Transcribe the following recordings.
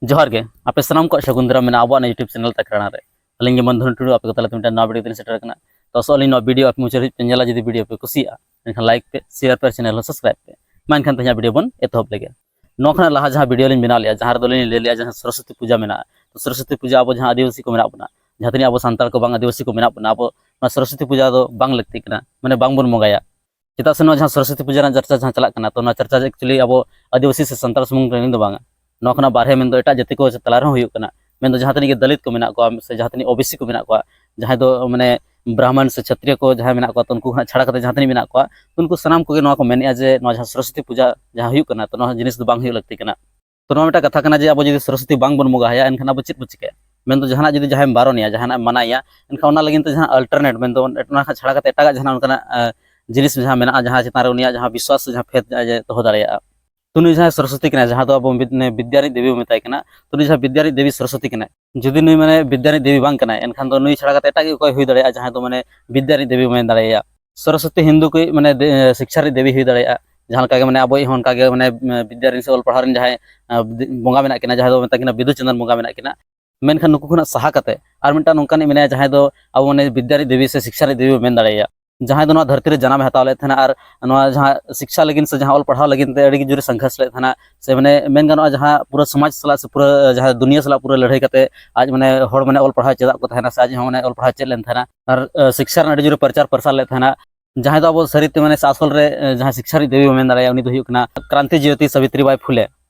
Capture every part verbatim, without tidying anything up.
ᱡᱚᱦᱟᱨ ᱜᱮ, ᱟᱯᱮ ᱥᱟᱱᱟᱢ ᱠᱚᱣᱟᱜ ᱥᱟᱹᱜᱩᱱ ᱫᱟᱨᱟᱢ ᱢᱮᱱᱟᱜᱼᱟ ᱟᱵᱚᱣᱟᱜ ᱱᱚᱣᱟ YouTube ᱪᱮᱱᱮᱞ ᱛᱟᱠᱨᱟᱱᱟ ᱨᱮ᱾ ᱟᱹᱞᱤᱧ ᱜᱮ ᱢᱚᱱ ᱫᱷᱚᱱ ᱴᱩᱰᱩ, ᱟᱯᱮ ᱠᱚ ᱛᱟᱞᱟᱛᱮ ᱢᱤᱫᱴᱟᱝ ᱱᱟᱣᱟ ᱵᱷᱤᱰᱤᱭᱳ ᱛᱮᱞᱤᱧ ᱥᱮᱴᱮᱨ ᱟᱠᱟᱱᱟ᱾ ᱛᱚ ᱟᱥᱚᱜ ᱟᱹᱞᱤᱧ ᱱᱚᱣᱟ ᱵᱷᱤᱰᱤᱭᱳ ᱟᱯᱮ ᱢᱩᱪᱟᱹᱫ ᱫᱷᱟᱹᱵᱤᱡ ᱯᱮ ᱧᱮᱞᱟ᱾ ᱡᱩᱫᱤ ᱵᱷᱤᱰᱤᱭᱳ ᱯᱮ ᱠᱩᱥᱤᱭᱟᱜᱼᱟ, ᱮᱱᱠᱷᱟᱱ ᱞᱟᱭᱤᱠ ᱯᱮ, ᱥᱮᱭᱟᱨ ᱯᱮ, ᱪᱮᱱᱮᱞ ᱦᱚᱸ ᱥᱟᱵᱥᱠᱨᱟᱭᱤᱵ ᱯᱮ᱾ ᱢᱟ ᱮᱱᱠᱷᱟᱱ ᱛᱮᱦᱮᱧᱟᱜ ᱵᱷᱤᱰᱤᱭᱳ ᱵᱚᱱ ᱮᱛᱚᱦᱚᱵ ᱞᱮᱜᱮ᱾ ᱱᱚᱣᱟ ᱠᱷᱚᱱᱟᱜ ᱞᱟᱦᱟ ᱡᱟᱦᱟᱸ ᱵᱷᱤᱰᱤᱭᱳ ᱞᱤᱧ ᱵᱮᱱᱟᱣ ᱞᱮᱜᱼᱟ, ᱡᱟᱦᱟᱸ ᱨᱮᱫᱚ ᱞᱤᱧ ᱞᱟᱹᱭ ᱞᱮᱜᱼᱟ ᱡᱟᱦᱟᱸ ᱥᱚᱨᱚᱥᱚᱛᱤ ᱯᱩᱡᱟ ᱢᱮᱱᱟᱜᱼᱟ, ᱛᱚ ᱥᱚᱨᱚᱥᱚᱛᱤ ᱯᱩᱡᱟ ᱟᱵᱚ ᱡᱟᱦᱟᱸ ᱟᱹᱫᱤᱵᱟᱹᱥᱤ ᱠᱚ ᱢᱮᱱᱟᱜ ᱵᱚᱱᱟ, ᱡᱟᱦᱟᱸ ᱛᱤᱱᱟᱹᱜ ᱟᱵᱚ ᱥᱟᱱᱛᱟᱲ ᱠᱚ ᱵᱟᱝ ᱟᱹᱫᱤᱵᱟᱹᱥᱤ ᱠᱚ ᱢᱮᱱᱟᱜ ᱵᱚᱱᱟ, ᱟᱵᱚ ᱱᱚᱣᱟ ᱥᱚᱨᱚᱥᱚᱛᱤ ᱯᱩᱡᱟ ᱫᱚ ᱵᱟᱝ ᱞᱟᱹᱠᱛᱤᱜ ᱠᱟᱱᱟ, ᱢᱟᱱᱮ ᱵᱟᱝ ᱵᱚᱱ ᱵᱚᱸᱜᱟᱭᱟ᱾ ᱪᱮᱫᱟᱜ ᱥᱮ ᱱᱚᱣᱟ ᱡᱟᱦᱟᱸ ᱥᱚᱨᱚᱥᱚᱛᱤ ᱯᱩᱡᱟ ᱨᱮᱱᱟᱜ ᱪᱟᱨᱪᱟ ᱡᱟᱦᱟᱸ ᱪᱟᱞᱟᱜ ᱠᱟᱱᱟ, ᱛᱚ ᱱᱚᱣᱟ ᱪᱟᱨᱪᱟ ᱫᱚ actually ᱟᱵᱚ ᱟᱹᱫᱤᱵᱟᱹᱥᱤ ᱥᱮ ᱥᱟᱱᱛᱟᱲ ᱥᱩᱢᱩᱝ ᱨᱮᱱ ᱫᱚ ᱵᱟᱝᱟ, ᱱᱚᱣᱟ ᱠᱷᱚᱱᱟᱜ ᱵᱟᱨᱦᱮ ᱢᱮᱱᱫᱚ ᱮᱴᱟᱜ ᱡᱟᱹᱛᱤ ᱠᱚ ᱛᱟᱞᱟ ᱨᱮᱦᱚᱸ ᱦᱩᱭᱩᱜ ᱠᱟᱱᱟ᱾ ᱢᱮᱱᱫᱚ ᱡᱟᱦᱟᱸ ᱛᱤᱱᱟᱹᱜ ᱜᱮ ᱫᱟᱹᱞᱤᱛ ᱠᱚ ᱢᱮᱱᱟᱜ ᱠᱚᱣᱟ ᱥᱮ ᱡᱟᱦᱟᱸ ᱛᱤᱱᱟᱹᱜ ᱳᱵᱤᱥᱤ ᱠᱚ ᱢᱮᱱᱟᱜ ᱠᱚᱣᱟ, ᱡᱟᱦᱟᱸᱭ ᱫᱚ ᱢᱟᱱᱮ ᱵᱨᱟᱦᱢᱚᱱ ᱥᱮ ᱪᱷᱟᱛᱨᱤᱭᱚ ᱠᱚ ᱡᱟᱦᱟᱸᱭ ᱢᱮᱱᱟᱜ ᱠᱚᱣᱟ, ᱛᱚ ᱩᱱᱠᱩ ᱠᱷᱚᱱᱟᱜ ᱪᱷᱟᱲᱟ ᱠᱟᱛᱮ ᱡᱟᱦᱟᱸ ᱛᱤᱱᱟᱹᱜ ᱢᱮᱱᱟᱜ ᱠᱚᱣᱟ, ᱛᱚ ᱩᱱᱠᱩ ᱥᱟᱱᱟᱢ ᱠᱚᱜᱮ ᱱᱚᱣᱟ ᱠᱚ ᱢᱮᱱᱮᱫᱼᱟ ᱡᱮ ᱱᱚᱣᱟ ᱡᱟᱦᱟᱸ ᱥᱚᱨᱚᱥᱚᱛᱤ ᱯᱩᱡᱟ ᱡᱟᱦᱟᱸ ᱦᱩᱭᱩᱜ ᱠᱟᱱᱟ, ᱛᱚ ᱱᱚᱣᱟ ᱡᱤᱱᱤᱥ ᱫᱚ ᱵᱟᱝ ᱦᱩᱭᱩᱜ ᱞᱟᱹᱠᱛᱤ ᱠᱟᱱᱟ᱾ ᱛᱚ ᱱᱚᱣᱟ ᱢᱤᱫᱴᱟᱝ ᱠᱟᱛᱷᱟ ᱠᱟᱱᱟ ᱡᱮ ᱟᱵᱚ ᱡᱩᱫᱤ ᱥᱚᱨᱚᱥᱚᱛᱤ ᱵᱟᱝ ᱵᱚᱱ ᱵᱚᱸᱜᱟ ᱟᱭᱟ, ᱮᱱᱠᱷᱟᱱ ᱟᱵᱚ ᱪᱮᱫ ᱵᱚ ᱪᱤᱠᱟᱹᱭᱟ? ᱢᱮᱱᱫᱚ ᱡᱟᱦᱟᱱᱟᱜ ᱡᱩᱫᱤ ᱡᱟᱦᱟᱸᱭᱮᱢ ᱵᱟᱨᱚᱱᱮᱭᱟ, ᱡᱟᱦᱟᱱᱟᱜ ᱮᱢ ᱢᱟᱱᱟᱭᱮᱭᱟ, ᱮᱱᱠᱷᱟᱱ ᱚᱱᱟ ᱞᱟᱹᱜᱤᱫ ᱛᱮ ᱡᱟᱦᱟᱸ ᱟᱞᱴᱟᱨᱱᱮᱴ, ᱢᱮᱱᱫᱚ ᱚᱱᱟ ᱠᱷᱚᱱ ᱪᱷᱟᱲᱟ ᱠᱟᱛᱮ ᱮᱴᱟᱜᱟᱜ ᱡᱟᱦᱟᱱᱟᱜ ᱚᱱᱠᱟᱱᱟᱜ, ᱮ, ᱡᱤᱱᱤᱥ ᱡᱟᱦᱟᱸ ᱢᱮᱱᱟᱜᱼᱟ, ᱡᱟᱦᱟᱸ ᱪᱮᱛᱟᱱ ᱨᱮ ᱩᱱᱤᱭᱟᱜ ᱡᱟᱦᱟᱸ ᱵᱤᱥᱣᱟᱥ ᱥᱮ ᱡᱟᱦᱟᱸ ᱯᱷᱮᱛ ᱡᱟᱦᱟᱸᱭ ᱡᱮ ᱫᱚᱦᱚ ᱫᱟᱲᱮᱭᱟᱜᱼᱟ᱾ ᱛᱚ ᱱᱩᱭ ᱡᱟᱦᱟᱸᱭ ᱥᱚᱨᱚᱥᱚᱛᱤ ᱠᱟᱱᱟᱭ, ᱡᱟᱦᱟᱸ ᱫᱚ ᱟᱵᱚ ᱵᱤᱫ-, ᱢᱟᱱᱮ ᱵᱤᱫᱽᱭᱟ ᱨᱤᱱᱤᱡ ᱫᱮᱵᱤ ᱵᱚ ᱢᱮᱛᱟᱭ ᱠᱟᱱᱟ, ᱛᱚ ᱱᱩᱭ ᱡᱟᱦᱟᱸ ᱵᱤᱫᱽᱭᱟ ᱨᱤᱱᱤᱡ ᱫᱮᱵᱤ ᱥᱚᱨᱚᱥᱚᱛᱤ ᱠᱟᱱᱟᱭ, ᱡᱩᱫᱤ ᱱᱩᱭ ᱢᱟᱱᱮ ᱵᱤᱫᱽᱭᱟ ᱨᱤᱱᱤᱡ ᱫᱮᱵᱤ ᱵᱟᱝ ᱠᱟᱱᱟᱭ, ᱮᱱᱠᱷᱟᱱ ᱫᱚ ᱱᱩᱭ ᱪᱷᱟᱲᱟ ᱠᱟᱛᱮ ᱮᱴᱟᱜ ᱜᱮ ᱚᱠᱚᱭ ᱦᱩᱭ ᱫᱟᱲᱮᱭᱟᱜᱼᱟ ᱡᱟᱦᱟᱸᱭ ᱫᱚ ᱢᱟᱱᱮ ᱵᱤᱫᱽᱭᱟ ᱨᱤᱱᱤᱡ ᱫᱮᱵᱤ ᱵᱚ ᱢᱮᱱ ᱫᱟᱲᱮᱭᱟᱭᱟ? ᱥᱚᱨᱚᱥᱚᱛᱤ ᱦᱤᱱᱫᱩ ᱠᱚ ᱢᱟᱱᱮ ᱫᱮ-, ᱥᱤᱠᱪᱷᱟ ᱨᱤᱱᱤᱡ ᱫᱮᱵᱤ ᱦᱩᱭ ᱫᱟᱲᱮᱭᱟᱜᱼᱟ᱾ ᱡᱟᱦᱟᱸ ᱞᱮᱠᱟ ᱜᱮ ᱢᱟᱱᱮ ᱟᱵᱚᱭᱤᱡ ᱦᱚᱸ ᱚᱱᱠᱟ ᱜᱮ ᱢᱟᱱᱮ ᱵᱤᱫᱽᱭᱟ ᱨᱤᱱ ᱥᱮ ᱚᱞ ᱯᱟᱲᱦᱟᱣ ᱨᱮᱱ ᱡᱟᱦᱟᱸᱭ, ᱮ, ᱵᱚᱸᱜᱟ ᱢᱮᱱᱟᱜ ᱠᱤᱱᱟ, ᱡᱟᱦᱟᱸᱭ ᱫᱚ ᱢᱮᱛᱟ ᱠᱤᱱᱟ ᱵᱤᱫᱩ ᱪᱟᱸᱫᱟᱱ ᱵᱚᱸᱜᱟ ᱢᱮᱱᱟᱜ ᱠᱤᱱᱟ᱾ ᱢᱮᱱᱠᱷᱟᱱ ᱱᱩᱠᱩ ᱠᱷᱚᱱᱟᱜ ᱥᱟᱦᱟ ᱠᱟᱛᱮ ᱟᱨ ᱢᱤᱫᱴᱟᱝ ᱱᱚᱝᱠᱟᱱᱤᱡ ᱢᱮᱱᱟᱭᱟ, ᱡᱟᱦᱟᱸᱭ ᱫᱚ ᱟᱵᱚ ᱢᱟᱱᱮ ᱵᱤᱫᱽᱭᱟ ᱨᱤᱱᱤᱡ ᱫᱮᱵᱤ ᱥᱮ ᱥᱤᱠᱪᱷᱟ ᱨᱤᱱᱤᱡ ᱫᱮᱵᱤ ᱵᱚ ᱢᱮᱱ ᱫᱟᱲᱮᱭᱟᱭᱟ, ᱡᱟᱦᱟᱸᱭ ᱫᱚ ᱱᱚᱣᱟ ᱫᱷᱟᱹᱨᱛᱤ ᱨᱮ ᱡᱟᱱᱟᱢ ᱮ ᱦᱟᱛᱟᱣ ᱞᱮᱫ ᱛᱟᱦᱮᱱᱟ ᱟᱨ ᱱᱚᱣᱟ ᱡᱟᱦᱟᱸ ᱥᱤᱠᱪᱷᱟ ᱞᱟᱹᱜᱤᱫ ᱥᱮ ᱡᱟᱦᱟᱸ ᱚᱞ ᱯᱟᱲᱦᱟᱣ ᱞᱟᱹᱜᱤᱫ ᱛᱮ ᱟᱹᱰᱤ ᱡᱳᱨᱮ ᱥᱚᱝᱜᱷᱚᱨᱥ ᱞᱮᱫ ᱛᱟᱦᱮᱱᱟ, ᱥᱮ ᱢᱟᱱᱮ ᱢᱮᱱ ᱜᱟᱱᱚᱜᱼᱟ ᱡᱟᱦᱟᱸ ᱯᱩᱨᱟᱹ ᱥᱚᱢᱟᱡᱽ ᱥᱟᱞᱟᱜ ᱥᱮ ᱯᱩᱨᱟᱹ ᱡᱟᱦᱟᱸ ᱫᱩᱱᱤᱭᱟᱹ ᱥᱟᱞᱟᱜ ᱯᱩᱨᱟᱹ ᱞᱟᱹᱲᱦᱟᱹᱭ ᱠᱟᱛᱮ ᱟᱡ ᱢᱟᱱᱮ ᱦᱚᱲ ᱢᱟᱱᱮ ᱚᱞ ᱯᱟᱲᱦᱟᱣ ᱪᱮᱫᱟᱜ ᱠᱚ ᱛᱟᱦᱮᱱᱟ, ᱥᱮ ᱟᱡ ᱦᱚᱸ ᱢᱟᱱᱮ ᱚᱞ ᱯᱟᱲᱦᱟᱣ ᱪᱮᱫ ᱞᱮᱱ ᱛᱟᱦᱮᱱᱟ ᱟᱨ, ᱮ, ᱥᱤᱠᱪᱷᱟ ᱨᱮᱱᱟᱜ ᱟᱹᱰᱤ ᱡᱳᱨᱮ ᱯᱨᱚᱪᱟᱨ ᱯᱨᱚᱥᱟᱨ ᱞᱮᱫ ᱛᱟᱦᱮᱱᱟ, ᱡᱟᱦᱟᱸᱭ ᱫᱚ ᱟᱵᱚ ᱥᱟᱹᱨᱤᱛᱮ ᱢᱟᱱᱮ ᱥᱮ ᱟᱥᱚᱞ ᱨᱮ, ᱮ, ᱡᱟᱦᱟᱸᱭ ᱥᱤᱠᱪᱷᱟ ᱨᱤᱱᱤᱡ ᱫᱮᱵᱤ ᱵᱚ ᱢᱮᱱ ᱫᱟᱲᱮᱭᱟᱜᱼᱟ, ᱩᱱᱤ ᱫᱚ ᱦᱩᱭᱩᱜ ᱠᱟᱱᱟ ᱠᱨᱟᱱᱛᱤ ᱡᱭᱳᱛᱤ ᱥᱟᱵᱤᱛᱨᱤ ᱵᱟᱭ ᱯᱷᱩᱞᱮ᱾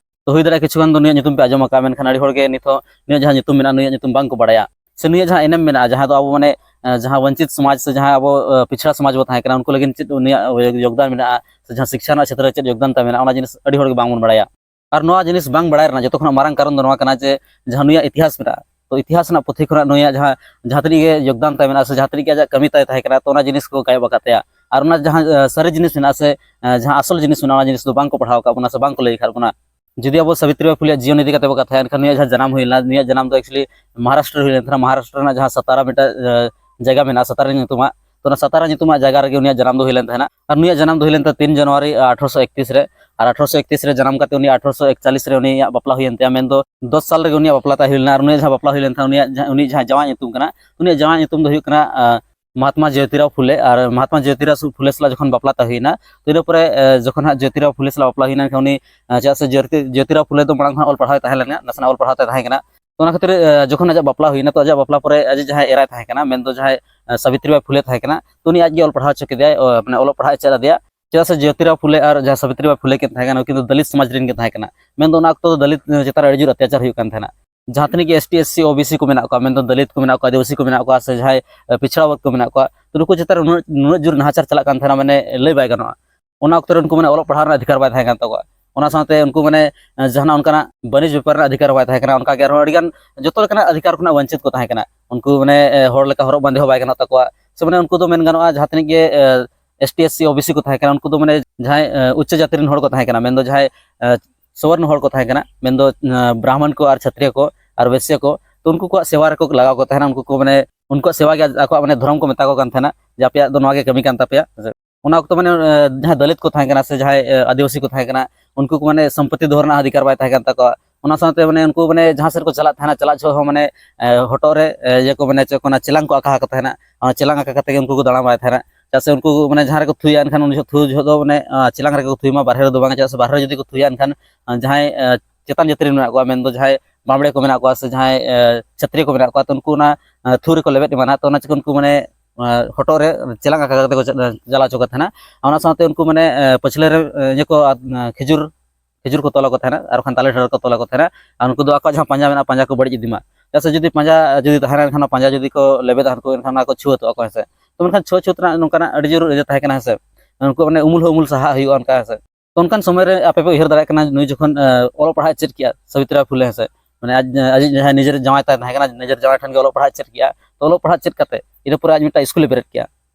ᱛᱚ ᱦᱩᱭ ᱫᱟᱲᱮᱭᱟᱜᱼᱟ ᱠᱤᱪᱷᱩ ᱜᱟᱱ ᱫᱚ ᱱᱩᱭᱟᱜ ᱧᱩᱛᱩᱢ ᱯᱮ ᱟᱸᱡᱚᱢ ᱟᱠᱟᱫᱼᱟ, ᱢᱮᱱᱠᱷᱟᱱ ᱟᱹᱰᱤ ᱦᱚᱲ ᱜᱮ ᱱᱤᱛ ᱦᱚᱸ ᱱᱩᱭᱟᱜ ᱡᱟᱦᱟᱸ ᱧᱩᱛᱩᱢ ᱢᱮᱱᱟᱜᱼᱟ, ᱱᱩᱭᱟᱜ ᱧᱩᱛᱩᱢ ᱵᱟᱝ ᱠᱚ ᱵᱟᱲᱟᱭᱟ᱾ ᱥᱮ ᱱᱩᱭᱟᱜ ᱡᱟᱦᱟᱸ ᱮᱱᱮᱢ ᱢᱮᱱᱟᱜᱼᱟ, ᱡᱟᱦᱟᱸ ᱫᱚ ᱟᱵᱚ ᱢᱟᱱᱮ, ᱮ, ᱡᱟᱦᱟᱸ ᱣᱚᱧᱪᱤᱛ ᱥᱚᱢᱟᱡᱽ ᱥᱮ ᱡᱟᱦᱟᱸ ᱟᱵᱚ, ᱮ, ᱯᱤᱪᱷᱲᱟ ᱥᱚᱢᱟᱡᱽ ᱵᱚ ᱛᱟᱦᱮᱸ ᱠᱟᱱᱟ, ᱩᱱᱠᱩ ᱞᱟᱹᱜᱤᱫ ᱪᱮᱫ ᱩᱱᱤᱭᱟᱜ ᱭᱳᱜᱽᱫᱟᱱ ᱢᱮᱱᱟᱜᱼᱟ, ᱥᱮ ᱡᱟᱦᱟᱸ ᱥᱤᱠᱪᱷᱟ ᱨᱮᱱᱟᱜ ᱪᱷᱮᱛᱨᱚ ᱨᱮ ᱪᱮᱫ ᱭᱳᱜᱽᱫᱟᱱ ᱛᱟᱭ ᱢᱮᱱᱟᱜᱼᱟ, ᱚᱱᱟ ᱡᱤᱱᱤᱥ ᱟᱹᱰᱤ ᱦᱚᱲ ᱜᱮ ᱵᱟᱝ ᱵᱚᱱ ᱵᱟᱲᱟᱭᱟ᱾ ᱟᱨ ᱱᱚᱣᱟ ᱡᱤᱱᱤᱥ ᱵᱟᱝ ᱵᱟᱲᱟᱭ ᱨᱮᱱᱟᱜ ᱡᱚᱛᱚ ᱠᱷᱚᱱᱟᱜ ᱢᱟᱨᱟᱝ ᱠᱟᱨᱚᱱ ᱫᱚ ᱱᱚᱣᱟ ᱠᱟᱱᱟ ᱡᱮ ᱡᱟᱦᱟᱸ ᱱᱩᱭᱟᱜ ᱤᱛᱤᱦᱟᱥ ᱢᱮᱱᱟᱜᱼᱟ, ᱛᱚ ᱤᱛᱤᱦᱟᱥ ᱨᱮᱱᱟᱜ ᱯᱩᱛᱷᱤ ᱠᱷᱚᱱᱟᱜ ᱱᱩᱭᱟᱜ ᱡᱟᱦᱟᱸ, ᱡᱟᱦᱟᱸ ᱛᱤᱱᱟᱹᱜ ᱜᱮ ᱭᱳᱜᱽᱫᱟᱱ ᱛᱟᱭ ᱢᱮᱱᱟᱜᱼᱟ ᱥᱮ ᱡᱟᱦᱟᱸ ᱛᱤᱱᱟᱹᱜ ᱜᱮ ᱟᱡᱟᱜ ᱠᱟᱹᱢᱤ ᱛᱟᱭ ᱛᱟᱦᱮᱸ ᱠᱟᱱᱟ, ᱛᱚ ᱚᱱᱟ ᱡᱤᱱᱤᱥ ᱠᱚ ᱜᱟᱭᱚᱵ ᱟᱠᱟᱫ ᱛᱟᱭᱟ᱾ ᱟᱨ ᱚᱱᱟ ᱡᱟᱦᱟᱸ, ᱮ, ᱥᱟᱹᱨᱤ ᱡᱤᱱᱤᱥ ᱢᱮᱱᱟᱜᱼᱟ ᱥᱮ, ᱮ, ᱡᱟᱦᱟᱸ ᱟᱥᱚᱞ ᱡᱤᱱᱤᱥ ᱢᱮᱱᱟᱜᱼᱟ, ᱚᱱᱟ ᱡᱤᱱᱤᱥ ᱫᱚ ᱵᱟᱝ ᱠᱚ ᱯᱟᱲᱦᱟᱣ ᱟᱠᱟᱫ ᱵᱚᱱᱟ ᱥᱮ ᱵᱟᱝ ᱠᱚ ᱞᱟᱹᱭ ᱟᱠᱟᱫ ᱵᱚᱱᱟ᱾ ᱡᱩᱫᱤ ᱟᱵᱚ ᱥᱟᱵᱤᱛᱨᱤ ᱵᱟᱭ ᱯᱷᱩᱞᱮᱭᱟᱜ ᱡᱤᱭᱚᱱ ᱤᱫᱤ ᱠᱟᱛᱮ ᱵᱚ ᱠᱟᱛᱷᱟᱭᱟ, ᱮᱱᱠᱷᱟᱱ ᱱᱩᱭᱟᱜ ᱡᱟᱦᱟᱸ ᱡᱟᱱᱟᱢ ᱦᱩᱭ ᱞᱮᱱᱟ, ᱱᱩᱭᱟᱜ ᱡᱟᱱᱟᱢ ᱫᱚ actually ᱢᱚᱦᱟᱨᱟᱥᱴᱨᱚ ᱨᱮ ᱦᱩᱭ ᱞᱮᱱ ᱛᱟᱦᱮᱱᱟ᱾ ᱢᱚᱦᱟᱨᱟᱥᱴᱨᱚ ᱨᱮᱱᱟᱜ ᱡᱟᱦᱟᱸ ᱥᱟᱛᱟᱨᱟ ᱢᱤᱫᱴᱟᱝ, ᱮ, ᱡᱟᱭᱜᱟ ᱢᱮᱱᱟᱜᱼᱟ, ᱥᱟᱛᱟᱨᱟ ᱧᱩᱛᱩᱢᱟᱜ, ᱛᱚ, ᱚᱱᱟ ᱥᱟᱛᱟᱨᱟ ᱧᱩᱛᱩᱢᱟᱜ ᱡᱟᱭᱜᱟ ᱨᱮᱜᱮ ᱩᱱᱤᱭᱟᱜ ᱡᱟᱱᱟᱢ ᱫᱚ ᱦᱩᱭ ᱞᱮᱱ ᱛᱟᱦᱮᱱᱟ᱾ ᱟᱨ ᱱᱩᱭᱟᱜ ᱡᱟᱱᱟᱢ ᱫᱚ ᱦᱩᱭ ᱞᱮᱱ ᱛᱟᱭᱟ ᱛᱤᱱ ᱡᱟᱱᱩᱣᱟᱨᱤ, ᱟᱨ ᱟᱴᱷᱨᱚᱥᱚ ᱮᱠᱛᱤᱥ ᱨᱮ ᱡᱟᱱᱟᱢ ᱠᱟᱛᱮ ᱩᱱᱤ ᱟᱴᱷᱨᱚᱥᱚ ᱮᱠᱪᱟᱞᱤᱥ ᱨᱮ ᱩᱱᱤᱭᱟᱜ ᱵᱟᱯᱞᱟ ᱦᱩᱭᱮᱱ ᱛᱟᱭᱟ, ᱢᱮᱱᱫᱚ ᱫᱚᱥ ᱥᱟᱞ ᱨᱮᱜᱮ ᱩᱱᱤᱭᱟᱜ ᱵᱟᱯᱞᱟ ᱛᱟᱭ ᱦᱩᱭ ᱞᱮᱱᱟ᱾ ᱟᱨ ᱩᱱᱤ ᱡᱟᱦᱟᱸ ᱵᱟᱯᱞᱟ ᱦᱩᱭ ᱞᱮᱱ ᱛᱟᱭᱟ, ᱩᱱᱤᱭᱟᱜ ᱡᱟᱦᱟᱸ, ᱩᱱᱤ ᱡᱟᱦᱟᱸ ᱡᱟᱶᱟᱭ ᱧᱩᱛᱩᱢ ᱠᱟᱱᱟ, ᱩᱱᱤᱭᱟᱜ ᱡᱟᱶᱟᱭ ᱧᱩᱛᱩᱢ ᱫᱚ ᱦᱩᱭᱩᱜ ᱠᱟᱱᱟ, ᱟᱸ, ᱢᱚᱦᱟᱛᱢᱟ ᱡᱳᱛᱤᱨᱟᱣ ᱯᱷᱩᱞᱮ᱾ ᱟᱨ ᱢᱚᱦᱟᱛᱢᱟ ᱡᱳᱛᱤᱨᱟᱣ ᱯᱷᱩᱞᱮ ᱥᱟᱞᱟᱜ ᱡᱚᱠᱷᱚᱱ ᱵᱟᱯᱞᱟ ᱛᱟᱭ ᱦᱩᱭᱱᱟ, ᱛᱚ ᱤᱱᱟᱹ ᱯᱚᱨᱮ, ᱟᱸ, ᱡᱚᱠᱷᱚᱱ ᱦᱟᱸᱜ ᱡᱳᱛᱤᱨᱟᱣ ᱯᱷᱩᱞᱮ ᱥᱟᱞᱟᱜ ᱵᱟᱯᱞᱟ ᱦᱩᱭᱱᱟ, ᱮᱱᱠᱷᱟᱱ ᱩᱱᱤ, ᱟᱸ, ᱪᱮᱫᱟᱜ ᱥᱮ ᱡᱳᱛᱤ-, ᱡᱳᱛᱤᱨᱟᱣ ᱯᱷᱩᱞᱮ ᱫᱚ ᱢᱟᱲᱟᱝ ᱠᱷᱚᱱᱟᱜ ᱚᱞ ᱯᱟᱲᱦᱟᱣ ᱛᱟᱦᱮᱸ ᱞᱮᱱᱟ, ᱱᱟᱥᱮᱱᱟᱜ ᱚᱞ ᱯᱟᱲᱦᱟᱣ ᱛᱟᱭ ᱛᱟᱦᱮᱸ ᱠᱟᱱᱟ᱾ ᱛᱚ ᱚᱱᱟ ᱠᱷᱟᱹᱛᱤᱨ, ᱟᱸ, ᱡᱚᱠᱷᱚᱱ ᱟᱡᱟᱜ ᱵᱟᱯᱞᱟ ᱦᱩᱭᱱᱟ, ᱛᱚ ᱟᱡᱟᱜ ᱵᱟᱯᱞᱟ ᱯᱚᱨᱮ ᱟᱡ ᱡᱟᱦᱟᱸᱭ ᱮᱨᱟᱭ ᱛᱟᱦᱮᱸ ᱠᱟᱱᱟ, ᱢᱮᱱᱫᱚ ᱡᱟᱦᱟᱸᱭ, ᱟᱸ, ᱥᱟᱵᱤᱛᱨᱤ ᱵᱟᱭ ᱯᱷᱩᱞᱮ ᱛᱟᱦᱮᱸ ᱠᱟᱱᱟ, ᱛᱚ ᱩᱱᱤ ᱟᱡ ᱜᱮ ᱚᱞ ᱯᱟᱲᱦᱟᱣ ᱦᱚᱪᱚ ᱠᱮᱫᱮᱭᱟᱭ, ᱚ, ᱢᱟᱱᱮ ᱚᱞᱚᱜ ᱯᱟᱲᱦᱟᱜ ᱮ ᱪᱮᱫ ᱟᱫᱮᱭᱟ᱾ ᱪᱮᱫᱟᱜ ᱥᱮ ᱡᱳᱛᱤᱨᱟᱣ ᱯᱷᱩᱞᱮ ᱟᱨ ᱡᱟᱦᱟᱸ ᱥᱟᱵᱤᱛᱨᱤ ᱵᱟᱭ ᱯᱷᱩᱞᱮ ᱠᱤᱱ ᱛᱟᱦᱮᱸ ᱠᱟᱱᱟ, ᱩᱱᱠᱤᱱ ᱫᱚ ᱫᱟᱞᱤᱛ ᱥᱚᱢᱟᱡᱽ ᱨᱮᱱ ᱠᱤᱱ ᱛᱟᱦᱮᱸ ᱠᱟᱱᱟ᱾ ᱢᱮᱱᱫᱚ ᱚᱱᱟ ᱚᱠᱛᱚ ᱫᱚ ᱫᱟᱞᱤᱛ, ᱟᱸ, ᱪᱮᱛᱟᱱ ᱨᱮ ᱟᱹᱰᱤ ᱡᱳᱨ ᱚᱛᱛᱟᱪᱟᱨ ᱦᱩᱭᱩᱜ ᱠᱟᱱ ᱛᱟᱦᱮᱱᱟ᱾ ᱡᱟᱦᱟᱸ ᱛᱤᱱᱟᱹᱜ ᱜᱮ S T, S C, O B C ᱠᱚ ᱢᱮᱱᱟᱜ ᱠᱚᱣᱟ, ᱢᱮᱱᱫᱚ ᱫᱟᱞᱤᱛ ᱠᱚ ᱢᱮᱱᱟᱜ ᱠᱚᱣᱟ, ᱟᱹᱫᱤᱵᱟᱹᱥᱤ ᱠᱚ ᱢᱮᱱᱟᱜ ᱠᱚᱣᱟ, ᱥᱮ ᱡᱟᱦᱟᱸᱭ, ᱟᱸ, ᱯᱤᱪᱷᱲᱟ ᱣᱚᱨᱜᱽ ᱠᱚ ᱢᱮᱱᱟᱜ ᱠᱚᱣᱟ, ᱛᱚ ᱱᱩᱠᱩ ᱪᱮᱛᱟᱱ ᱨᱮ ᱩᱱᱟᱹᱜ, ᱩᱱᱟᱹᱜ ᱡᱳᱨ ᱱᱟᱦᱟᱪᱟᱨ ᱪᱟᱞᱟᱜ ᱠᱟᱱ ᱛᱟᱦᱮᱱᱟ, ᱢᱟᱱᱮ ᱞᱟᱹᱭ ᱵᱟᱭ ᱜᱟᱱᱚᱜᱼᱟ᱾ ᱚᱱᱟ ᱚᱠᱛᱚ ᱨᱮ ᱩᱱᱠᱩ ᱢᱟᱱᱮ ᱚᱞᱚᱜ ᱯᱟᱲᱦᱟᱣ ᱨᱮᱱᱟᱜ ᱚᱫᱷᱤᱠᱟᱨ ᱵᱟᱭ ᱛᱟᱦᱮᱸ ᱠᱟᱱ ᱛᱟᱠᱚᱣᱟ᱾ ᱚᱱᱟ ᱥᱟᱶᱛᱮ ᱩᱱᱠᱩ ᱢᱟᱱᱮ, ᱟᱸ, ᱡᱟᱦᱟᱱᱟᱜ ᱚᱱᱠᱟᱱᱟᱜ ᱵᱟᱹᱱᱤᱡᱽ ᱵᱮᱯᱟᱨ ᱨᱮᱱᱟᱜ ᱚᱫᱷᱤᱠᱟᱨ ᱦᱚᱸ ᱵᱟᱭ ᱛᱟᱦᱮᱸ ᱠᱟᱱᱟ᱾ ᱚᱱᱠᱟ ᱜᱮ ᱟᱨᱦᱚᱸ ᱟᱹᱰᱤᱜᱟᱱ ᱡᱚᱛᱚ ᱞᱮᱠᱟᱱᱟᱜ ᱚᱫᱷᱤᱠᱟᱨ ᱠᱷᱚᱱᱟᱜ ᱵᱚᱧᱪᱤᱛ ᱠᱚ ᱛᱟᱦᱮᱸ ᱠᱟᱱᱟ᱾ ᱩᱱᱠᱩ ᱢᱟᱱᱮ, ᱮ, ᱦᱚᱲ ᱞᱮᱠᱟ ᱦᱚᱨᱚᱜ ᱵᱟᱸᱫᱮ ᱦᱚᱸ ᱵᱟᱭ ᱜᱟᱱᱚᱜ ᱛᱟᱠᱚᱣᱟ᱾ ᱥᱮ ᱢᱟᱱᱮ ᱩᱱᱠᱩ ᱫᱚ ᱢᱮᱱ ᱜᱟᱱᱚᱜᱼᱟ, ᱡᱟᱦᱟᱸ ᱛᱤᱱᱟᱹᱜ ᱜᱮ, ᱮ, S T, S C, O B C ᱠᱚ ᱛᱟᱦᱮᱸ ᱠᱟᱱᱟ, ᱩᱱᱠᱩ ᱫᱚ ᱢᱟᱱᱮ ᱡᱟᱦᱟᱸᱭ, ᱮ, ᱩᱪᱪᱚ ᱡᱟᱹᱛᱤ ᱨᱮᱱ ᱦᱚᱲ ᱠᱚ ᱛᱟᱦᱮᱸ ᱠᱟᱱᱟ, ᱢᱮᱱᱫᱚ ᱡᱟᱦᱟᱸᱭ, ᱮ, ᱥᱚᱵᱚᱨᱱᱚ ᱦᱚᱲ ᱠᱚ ᱛᱟᱦᱮᱸ ᱠᱟᱱᱟ, ᱢᱮᱱᱫᱚ, ᱮ, ᱵᱨᱟᱦᱢᱚᱱ ᱠᱚ ᱟᱨ ᱪᱷᱟᱛᱨᱤᱭᱚ ᱠᱚ ᱟᱨ ᱵᱮᱥᱭᱟ ᱠᱚ, ᱛᱚ ᱩᱱᱠᱩ ᱠᱚᱣᱟᱜ ᱥᱮᱵᱟ ᱨᱮᱠᱚ ᱞᱟᱜᱟᱣ ᱠᱚ ᱛᱟᱦᱮᱱᱟ᱾ ᱩᱱᱠᱩ ᱠᱚ ᱢᱟᱱᱮ ᱩᱱᱠᱩᱣᱟᱜ ᱥᱮᱵᱟ ᱜᱮ ᱟᱠᱚᱣᱟᱜ ᱢᱟᱱᱮ ᱫᱷᱚᱨᱚᱢ ᱠᱚ ᱢᱮᱛᱟ ᱠᱚ ᱠᱟᱱ ᱛᱟᱦᱮᱱᱟ, ᱡᱮ ᱟᱯᱮᱭᱟᱜ ᱫᱚ ᱱᱚᱣᱟ ᱜᱮ ᱠᱟᱹᱢᱤ ᱠᱟᱱ ᱛᱟᱯᱮᱭᱟ᱾ ᱚᱱᱟ ᱚᱠᱛᱚ ᱢᱟᱱᱮ, ᱮ, ᱡᱟᱦᱟᱸᱭ ᱫᱚᱞᱤᱛ ᱠᱚ ᱛᱟᱦᱮᱸ ᱠᱟᱱᱟ ᱥᱮ ᱡᱟᱦᱟᱸᱭ, ᱮ, ᱟᱹᱫᱤᱵᱟᱹᱥᱤ ᱠᱚ ᱛᱟᱦᱮᱸ ᱠᱟᱱᱟ, ᱩᱱᱠᱩ ᱠᱚ ᱢᱟᱱᱮ ᱥᱚᱢᱯᱚᱛᱤ ᱫᱚᱦᱚ ᱨᱮᱱᱟᱜ ᱚᱫᱷᱤᱠᱟᱨ ᱵᱟᱭ ᱛᱟᱦᱮᱸ ᱠᱟᱱ ᱛᱟᱠᱚᱣᱟ᱾ ᱚᱱᱟ ᱥᱟᱶᱛᱮ ᱢᱟᱱᱮ ᱩᱱᱠᱩ ᱢᱟᱱᱮ ᱡᱟᱦᱟᱸ ᱥᱮᱫ ᱠᱚ ᱪᱟᱞᱟᱜ ᱛᱟᱦᱮᱱᱟ, ᱪᱟᱞᱟᱜ ᱡᱚᱦᱚᱜ ᱦᱚᱸ ᱢᱟᱱᱮ, ᱮ, ᱦᱚᱴᱚᱜ ᱨᱮ, ᱮ, ᱤᱭᱟᱹ ᱠᱚ ᱢᱟᱱᱮ ᱪᱮᱫ ᱠᱚ ᱚᱱᱟ ᱪᱮᱞᱟᱝ ᱠᱚ ᱟᱠᱟ ᱟᱠᱚ ᱛᱟᱦᱮᱱᱟ᱾ ᱚᱱᱟ ᱪᱮᱞᱟᱝ ᱟᱠᱟ ᱠᱟᱛᱮ ᱜᱮ ᱩᱱᱠᱩ ᱠᱚ ᱫᱟᱬᱟ ᱵᱟᱲᱟᱭ ᱛᱟᱦᱮᱱᱟ᱾ ᱪᱮᱫᱟᱜ ᱥᱮ ᱩᱱᱠᱩ ᱢᱟᱱᱮ ᱡᱟᱦᱟᱸ ᱨᱮᱠᱚ ᱛᱷᱩᱭᱟ, ᱮᱱᱠᱷᱟᱱ ᱩᱱ ᱡᱚᱦᱚᱜ ᱛᱷᱩ ᱡᱚᱦᱚᱜ ᱫᱚ ᱢᱟᱱᱮ, ᱟ, ᱪᱮᱞᱟᱝ ᱨᱮᱜᱮ ᱠᱚ ᱛᱷᱩᱭ ᱢᱟ, ᱵᱟᱨᱦᱮ ᱨᱮᱫᱚ ᱵᱟᱝ᱾ ᱪᱮᱫᱟᱜ ᱥᱮ ᱵᱟᱨᱦᱮ ᱨᱮ ᱡᱩᱫᱤ ᱠᱚ ᱛᱷᱩᱭᱟ, ᱮᱱᱠᱷᱟᱱ, ᱟ, ᱡᱟᱦᱟᱸᱭ, ᱮ, ᱪᱮᱛᱟᱱ ᱡᱟᱹᱛᱤ ᱨᱮᱱ ᱢᱮᱱᱟᱜ ᱠᱚᱣᱟ, ᱢᱮᱱᱫᱚ ᱡᱟᱦᱟᱸᱭ ᱵᱟᱢᱲᱮ ᱠᱚ ᱢᱮᱱᱟᱜ ᱠᱚᱣᱟ, ᱥᱮ ᱡᱟᱦᱟᱸᱭ, ᱮ, ᱪᱷᱟᱹᱛᱨᱤᱭᱚ ᱠᱚ ᱢᱮᱱᱟᱜ ᱠᱚᱣᱟ, ᱛᱚ ᱩᱱᱠᱩ ᱚᱱᱟ, ᱮ, ᱛᱷᱩ ᱨᱮᱠᱚ ᱞᱮᱵᱮᱫ ᱮᱢᱟᱱᱟ᱾ ᱛᱚ ᱚᱱᱟ ᱪᱤᱠᱟᱹ ᱩᱱᱠᱩ ᱢᱟᱱᱮ, ᱮ, ᱦᱚᱴᱚᱜ ᱨᱮ ᱪᱮᱞᱟᱝ ᱟᱠᱟ ᱠᱟᱛᱮ ᱠᱚ ᱪᱟ-, ᱪᱟᱞᱟᱣ ᱦᱚᱪᱚ ᱠᱚ ᱛᱟᱦᱮᱱᱟ᱾ ᱟᱨ ᱚᱱᱟ ᱥᱟᱶᱛᱮ ᱩᱱᱠᱩ ᱢᱟᱱᱮ, ᱮ, ᱯᱟᱹᱪᱷᱞᱟᱹ ᱨᱮ, ᱮ, ᱤᱭᱟᱹ ᱠᱚ, ᱟ, ᱠᱷᱤᱡᱩᱨ, ᱠᱷᱤᱡᱩᱨ ᱠᱚ ᱛᱚᱞ ᱟᱠᱚ ᱛᱟᱦᱮᱱᱟ, ᱟᱨ ᱵᱟᱠᱷᱟᱱ ᱛᱟᱞᱮ ᱰᱷᱟᱹᱨ ᱠᱚ ᱛᱚᱞ ᱟᱠᱚ ᱛᱟᱦᱮᱱᱟ᱾ ᱟᱨ ᱩᱱᱠᱩ ᱫᱚ ᱟᱠᱚᱣᱟᱜ ᱡᱟᱦᱟᱸ ᱯᱟᱸᱡᱟ ᱢᱮᱱᱟᱜᱼᱟ, ᱯᱟᱸᱡᱟ ᱠᱚ ᱵᱟᱹᱲᱤᱡ ᱤᱫᱤ ᱢᱟ᱾ ᱪᱮᱫᱟᱜ ᱥᱮ ᱡᱩᱫᱤ ᱯᱟᱸᱡᱟ ᱡᱩᱫᱤ ᱛᱟᱦᱮᱱᱟ, ᱮᱱᱠᱷᱟᱱ ᱚᱱᱟ ᱯᱟᱸᱡᱟ ᱡᱩᱫᱤ ᱠᱚ ᱞᱮᱵᱮᱫᱟ, ᱩᱱᱠᱩ ᱮᱱᱠᱷᱟᱱ ᱚᱱᱟ ᱠᱚ ᱪᱷᱩᱣᱟᱹᱛᱚᱜᱼᱟ ᱠᱚ, ᱦᱮᱸ ᱥᱮ᱾ ᱛᱚ ᱢᱮᱱᱠᱷᱟᱱ ᱪᱷᱩᱣᱟᱹ ᱪᱷᱩᱣᱟᱹ ᱨᱮᱱᱟᱜ ᱱᱚᱝᱠᱟᱱᱟᱜ ᱟᱹᱰᱤ ᱡᱳᱨ ᱤᱭᱟᱹ ᱛᱟᱦᱮᱸ ᱠᱟᱱᱟ, ᱦᱮᱸ ᱥᱮ᱾ ᱩᱱᱠᱩ ᱢᱟᱱᱮ ᱩᱢᱩᱞ ᱦᱚᱸ ᱩᱢᱩᱞ ᱥᱟᱦᱟᱜ ᱦᱩᱭᱩᱜᱼᱟ ᱚᱱᱠᱟ, ᱦᱮᱸ ᱥᱮ᱾ ᱛᱚ ᱚᱱᱠᱟᱱ ᱥᱚᱢᱚᱭ ᱨᱮ ᱟᱯᱮ ᱯᱮ ᱩᱭᱦᱟᱹᱨ ᱫᱟᱲᱮᱭᱟᱜ ᱠᱟᱱᱟ, ᱱᱩᱭ ᱡᱚᱠᱷᱚᱱ, ᱮ, ᱚᱞᱚᱜ ᱯᱟᱲᱦᱟᱜ ᱮ ᱪᱮᱫ ᱠᱮᱜᱼᱟ, ᱥᱟᱵᱤᱛᱨᱤ ᱵᱟᱭ ᱯᱷᱩᱞᱮ, ᱦᱮᱸ ᱥᱮ, ᱢᱟᱱᱮ ᱟᱡ, ᱟᱡ ᱡᱟᱦᱟᱸᱭ ᱱᱤᱡᱮᱨ ᱡᱟᱶᱟᱭ ᱛᱟᱭ ᱛᱟᱦᱮᱸ ᱠᱟᱱᱟ, ᱱᱤᱡᱮᱨ ᱡᱟᱶᱟᱭ ᱴᱷᱮᱱ ᱜᱮ ᱚᱞᱚᱜ ᱯᱟᱲᱦᱟᱜ ᱮ ᱪᱮᱫ ᱠᱮᱜᱼᱟ᱾ ᱛᱚ ᱚᱞᱚᱜ ᱯᱟᱲᱦᱟᱜ ᱪᱮᱫ ᱠᱟᱛᱮ ᱤᱱᱟᱹ ᱯᱚᱨᱮ ᱟᱡ ᱢᱤᱫᱴᱟᱝ ᱥᱠᱩᱞᱮ ᱵᱮᱨᱮᱫ ᱠᱮᱜᱼᱟ᱾